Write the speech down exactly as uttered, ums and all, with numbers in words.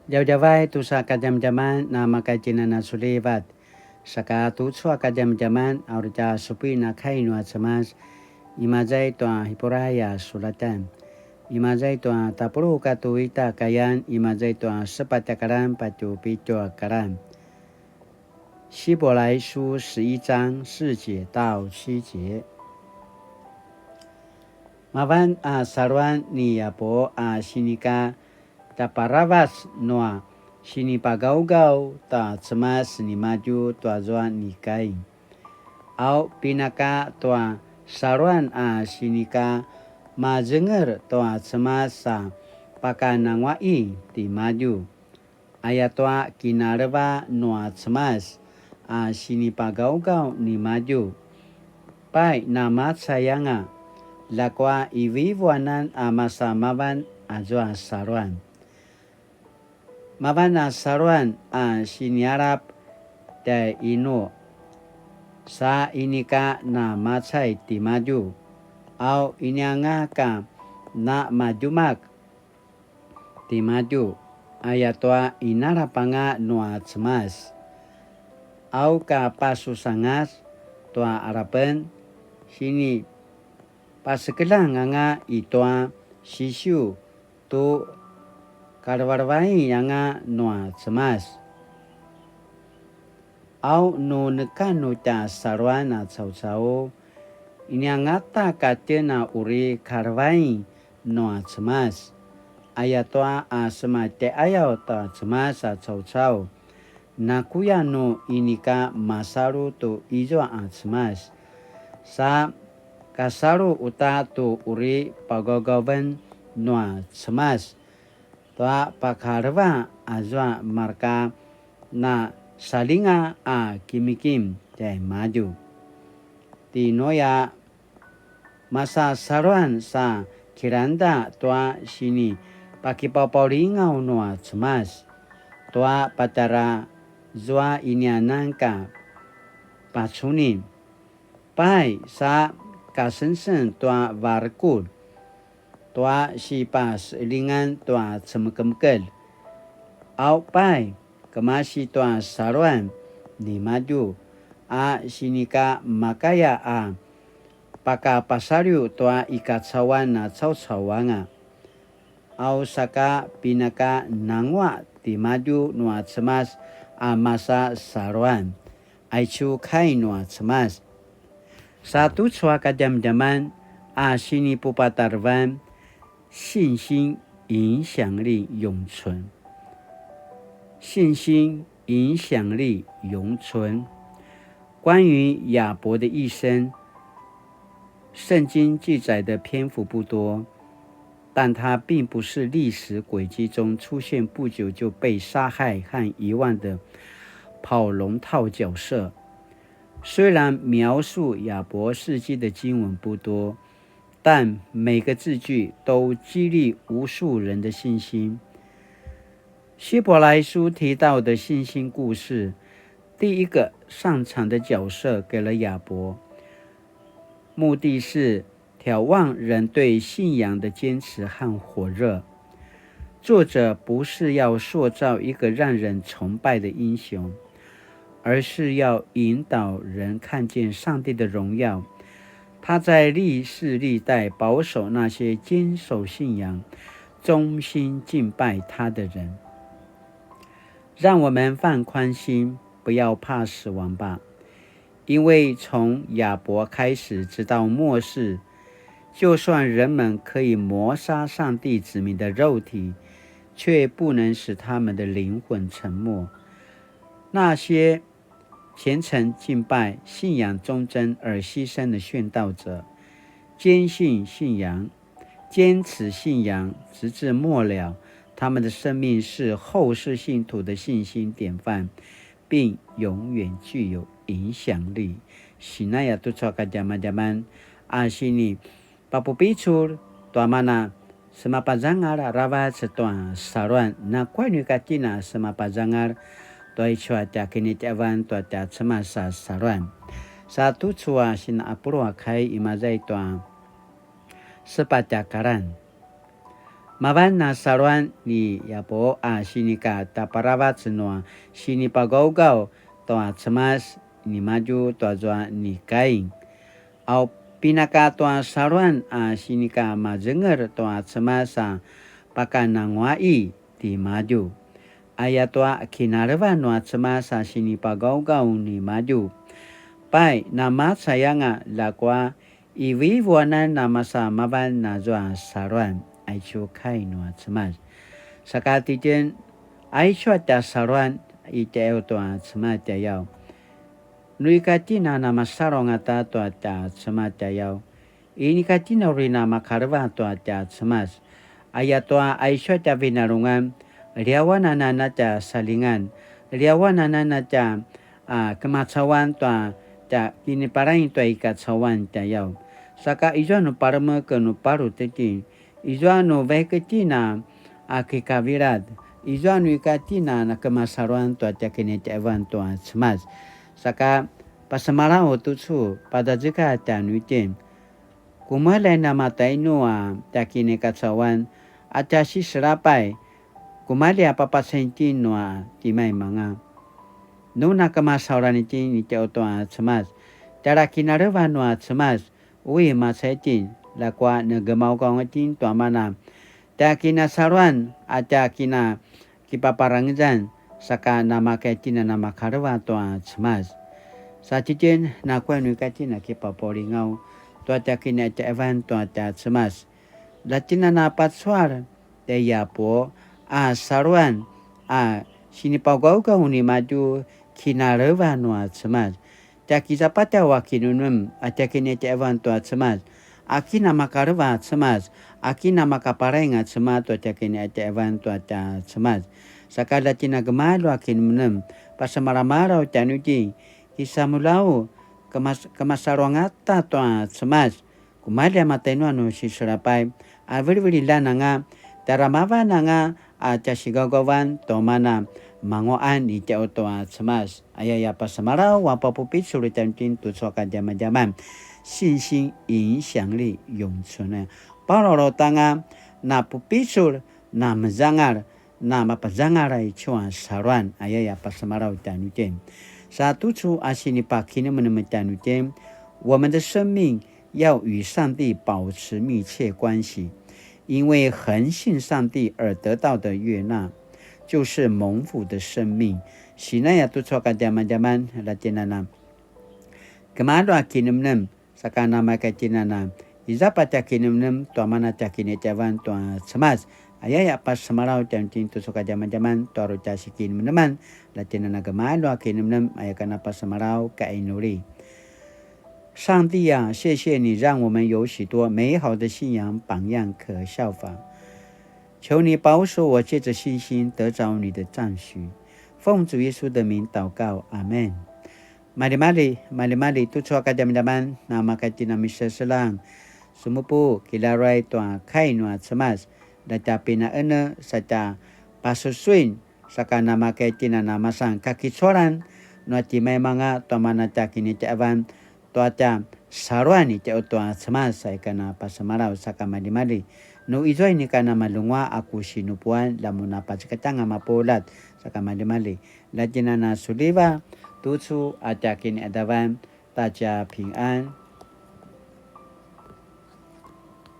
Djavadjavay tusa kadjamadjaman na makaitjinan a sulivat. Saka tucu a kadjamadjaman a uri tja supuin a kai nua Cemas, imaza i tua Hipurai a sulatan. Imaza i tua tapuluq katua ita a kayan, imaza i tua sepatj a karan patje pitju a karan. 希伯来书十一章四节到七节。Mavan a saluan ni Yapo a sinika tjaparavac nua sinipagawgaw ta Cemas nimadju tuazua ni Kain. Au pinaka tua saluan a sinika mazenger tua Cemas a pakananguaqi timadju. Ayatua kinaleva nua Cemas a sinipagawgaw nimadju. Pai namacay anga, ljakua ivivuanan a masa mavan azua saluan. Mavan a saluan a sinialap tjai inu, sa inika namacay timadju, au inianga ka namadjumak timadju, ayatua inalap anga nua Cemas. Au ka pasusangas tua alapen, sinipasekeljang anga i tua sisiu tu kalevelevain anga nua Cemas. Au nu neka nu tja saluan a caucau, iniangata katjen a uri kalevain nua Cemas. Ayatua a sema tjaiqayaw ta Cemas a caucau, nakuya nu inika masalu tu izua a Cemas. Sa kasalu uta tu uri pagawgawen nua Cemas tua pakaleva azua marka na salinga a kimikim tjaimadju. Ti Noya masasaluan sa kilangda tua sinipakipapaulingaw nua Cemas, tua patjara zua inianan ka pacunin. Pai sa kasengseng tua varukur, tua sipaselingan tua cemekemekelj. Au pai, kemasi tua saluan nimadju a sinika makaya a pakapasaliw tua i kacauan a caucau anga. Au saka pinaka nanguaq timadju nua Cemas a masa saluan. Aicu kai nua Cemas. Sa tucu a kadjamadjaman a sinipupatarevan, 信心影响力永存。信心影响力永存。关于亚伯的一生，圣经记载的篇幅不多，但他并不是历史轨迹中出现不久就被杀害和遗忘的跑龙套角色。虽然描述亚伯事迹的经文不多，但每个字句都激励无数人的信心。希伯来书提到的信心故事，第一个上场的角色给了亚伯，目的是 眺望人对信仰的坚持和火热。作者不是要塑造一个让人崇拜的英雄，而是要引导人看见上帝的荣耀。他在历世历代保守那些坚守信仰、忠心敬拜他的人。让我们放宽心，不要怕死亡吧。 因为从亚伯开始直到末世，就算人们可以抹杀上帝子民的肉体，却不能使他们的灵魂沉没。那些虔诚敬拜、信仰忠贞而牺牲的殉道者，坚信信仰，坚持信仰直至末了，他们的生命是后世信徒的信心典范， 并永远具有影响力。Sinaya tucu a kadjamadjaman a sinipapupicul tua mana semapazangal aravac tua saluan, nakuya nu ika tjen a semapazangal tua icu a tja kinitjaevan tua tja Cemas a saluan. Sa tucu a sinapulu a kai imaza i tua sepatj a karan. Mavan a saluan ni Yapo a sinikataparavac nua sinipagawgaw tua Cemas nimadju tuazua ni Kain. Au pinaka tua saluan a sinikamazenger tua Cemas a pakanangua'i timadju. Ayatua kinalevan nua Cemas a sinipagawgaw nimadju. Pai, namacayanga ljakua ivuivuanan a masa mavan nazua saluan, aicu kai nua Cemas. Saka titjen, aicu a tja saluan i tjaiyaw tua Cemas tjayaw. Nu ika tjen a namasalu angata tua tja Cemas tjayaw. Inika tjen a uri namakaleva tua tja Cemas. Ayatua aicu a tja vinarungan, liaw anan a tja salingan, liaw anan a tja, a, kemacauan tua tja kiniparaing tua i kacauan tjayaw. Saka izua nu palemek nu paru titjen, izua nu vaik tjen a, a kikavilad, izua nu ika tjen a nakemasaluan tua tja kinitjaivan tua Cemas. Saka pasemalaw tucu, padazeka tjanuitjen. Kumalji a namatainu a tja kinikacauan a tja siselapay, kumalji a papacain tjen nua timaimanga. Nu nakemasaluan itjen i tjaiyaw tua Cemas, tjara kinalevan nua Cemas, ui macai tjen, ljakua negemaugaw tjen tua mana tja kinasaluan a tja kina kipaparangezan, saka namakay tjen a namakaleva tua Cemas. Sa titjen, nakuya nu ika tjen a kipapaulingaw tua tja kinitjaivan tua tja Cemas. Lja tjen a napacual tjaiyapu a saluan a sinipagawgaw nimadju kinalevan nua Cemas. Tja kizapatjaw a kinemenem a tja kinitjaivan tua Cemas, a kinamakaleva a Cemas, a kinamakaparaing a Cemas tua tja kinitjaivan tua tja Cemas. Saka lja tjen a gemalju a kinemenem, pasemalamalaw tjanuitjen, kisamuljaw, kemas-, kemasalu angata tua Cemas. Kumalji a matainu a nu siselapay, a vilivililjan anga, tjara mavan anga a tja sigawgawan tua mana manguaqan i tjaiyaw tua Cemas. Ayaya pasemalaw a papupicul tjanuitjen tucu a kadjamadjaman. 信心影響力永存 a. Palalautanga napupicul, namezangal, namapazangal aicu a saluan, ayaya pasemalaw tjanuitjen. Sa tucu a sinipakinemenem tjanuitjen, 我们的生命要与上帝保持密切关系，因为恒信上帝而得到的悦纳，就是蒙福的生命。Sinaya tucu a kadjamadjaman, lja tjen a na gemalju a kinemenem, saka namakay tjen a na izapa tja kinemenem tua mana tja kinitjaivan tua Cemas. Ayaya pasemalaw tjanuitjen tucu a kadjamadjaman tua uri tja sikinemeneman, lja tjen a na gemalju a kinemenem, aya ka na pasemalaw ka inuli. 上帝啊，谢谢你让我们有许多美好的信仰榜样可效法。求你保守我借着信心得着你的赞许。奉主耶稣的名祷告，阿们。 Maljimalji, maljimalji tucu a kadjamadjaman, namakay tjen a miseselang. Semupu, kilaruay tua kai nua Cemas, lja tja pinaene sa tja pasusuin, saka namakay tjen a namasan kakicualan nua timaimanga tua mana tja kinitjaivan tua tja saluan i tjaiyaw tua Cemas, sa ika na pasemalaw saka maljimalji. Nu izua inika namaljenguaq a ku sinupuan, lja mun a pacikatanga mapuljat, saka maljimalji. Lja tjen a na suliva tucu a tja kiniqadavan, ta tja pingan.